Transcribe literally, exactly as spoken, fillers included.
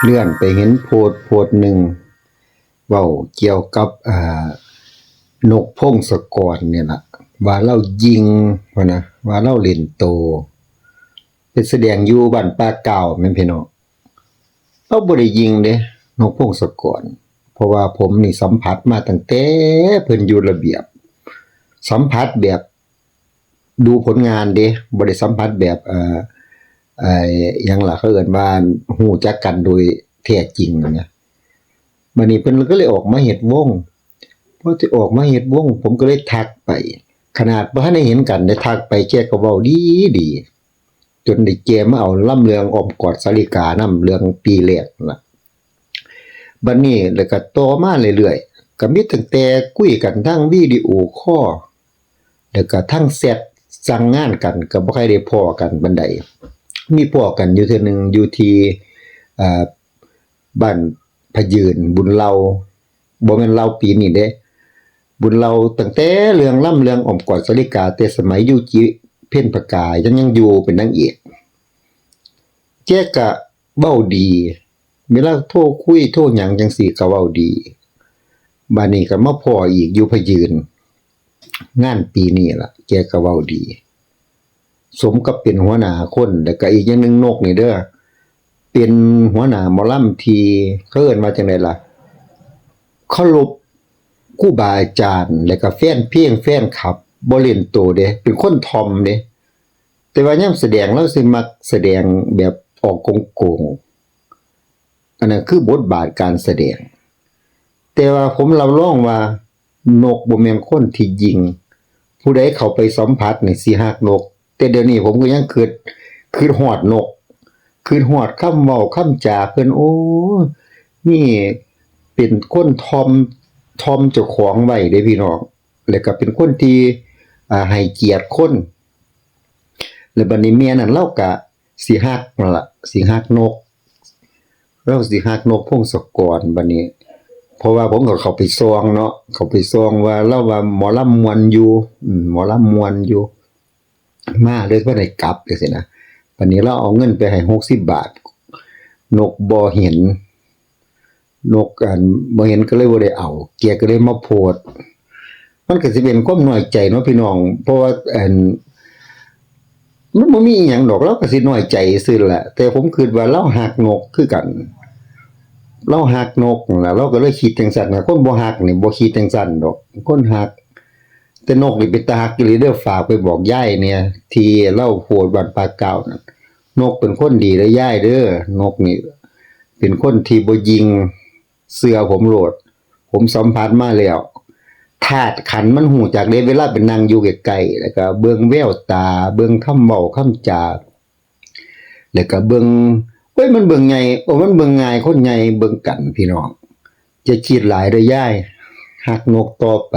เลื่อนไปเห็นโพสต์โพสต์หนึ่ง เว้าเกี่ยวกับอ่านกพงศกรเนี่ยล่ะ ว่าลาวยิง ว่านะ ว่าลาวเล่นโต ไปแสดงอยู่บ้านป่าเก่าแม่นพี่น้อง ลาวบ่ได้ยิงเด้ นกพงศกร เพราะว่าผมนี่สัมผัสมาตั้งแต่เพิ่นอยู่ระเบียบ สัมผัสแบบดูผลงานเด้ บ่ได้สัมผัสแบบ เอ่อ ไอ้หยังล่ะ เขาเอิ้นว่าฮู้จักกันโดยแท้จริงนะ บัดนี้เพิ่นก็เลยออกมาเฮ็ดวง พอสิออกมาเฮ็ดวง ผมก็เลยทักไป ขนาดบ่ทันได้เห็นกันได้ทักไป แกก็เว้าดีดี จนได้แกมาเอาลำเรื่องอ้อมกอดสาลิกานำ เรื่องปีแรกนั่นล่ะ บัดนี้แล้วก็ต่อมาเรื่อยๆ ก็มีตั้งแต่คุยกันทางวิดีโอคอล แล้วก็ทางแชตสั่งงานกัน ก็บ่ค่อยได้พ้อกันปานใด มีพ้อกันอยู่เทื่อหนึ่งอยู่ที่ เอ่อ บ้านพะยืน บุญเล่า บ่แม่นเล่าปีนี้เด้ บุญเล่าตั้งแต่เรื่องลำเรื่องอ้อมกอดสาลิกา แต่สมัยอยู่จิเพ็ญผกายัง ยังอยู่เป็นนางเอก แกก็เว้าดี เวลาโทรคุยโทรหยังจั่งซี้ก็เว้าดี บัดนี้ก็มาพ้ออีกอยู่พะยืน งานปีนี้ล่ะ แกก็เว้าดี สมกับเป็นหัวหน้าคน แล้วก็อีกอย่างหนึ่งนกนี่เด้อ เป็นหัวหน้าหมอลำที่เขาเอิ้นว่าจั่งใดล่ะ เคารพครูบาอาจารย์ แล้วก็แฟนเพลงแฟนคลับ บ่เล่นโตเด้ เป็นคนถ่อมเด้ แต่ว่ายามแสดงลาวสิมักแสดงแบบออกโกงๆ อันนั้นคือบทบาทการแสดง แต่ว่าผมรับรองว่านกบ่แม่นคนที่ยิง ผู้ใดเข้าไปสัมผัสนี่สิฮักนก แต่เดี๋ยวนี้ผมก็ยังคิด คิดฮอดนก คิดฮอดคำเว้าคำจาเพิ่น โอ้ นี่เป็นคนถ่อม ถ่อมเจ้าของไว้เด้พี่น้อง แล้วก็เป็นคนที่ อ่า ให้เกียรติคน แล้วบัดนี้เมียนั่นลาวก็สิฮักนั่นล่ะ สิฮักนก ลาวสิฮักนกพงศกรบัดนี้ เพราะว่าผมก็เข้าไปส่องเนาะ เข้าไปส่องว่าลาวว่าหมอลำม่วนอยู่ อืม หมอลำม่วนอยู่ มาเลยบ่ได้กลับจั่งซี้นะ บัดนี้ลาวเอาเงินไปให้หกสิบบาท นกบ่เห็น นก อัน บ่เห็นก็เลยบ่ได้เอา แกก็เลยมาโพสต์ มันก็สิเป็นความน้อยใจเนาะพี่น้อง เพราะว่า อัน มันบ่มีอิหยังดอก ลาวก็สิน้อยใจซื่อแหละ แต่ผมคิดว่าลาวฮักนกคือกัน ลาวฮักนกนั่นล่ะ ลาวก็เลยคิดจั่งซั้นนะ คนบ่ฮักนี่บ่คิดจั่งซั้นดอก คนฮัก แต่นกนี่เป็นตาฮักอีหลีเด้อ ฝากไปบอกยายเนี่ย ที่ลาวโพสต์บ้านป่าเก่านั่น นกเป็นคนดีเด้อยายเด้อ นกนี่เป็นคนที่บ่ยิง เชื่อผมโลด ผมสัมผัสมาแล้ว ธาตุขันธ์มันฮู้จักเด้ เวลาไปนั่งอยู่ใกล้ๆ แล้วก็เบิ่งแววตา เบิ่งคำเว้าคำจา แล้วก็เบิ่ง โอ้ย มันเบิ่งใหญ่ โอ้ย มันเบิ่งง่าย คนใหญ่เบิ่งกันพี่น้อง อย่าคิดหลายเด้อยาย ฮักนกต่อไป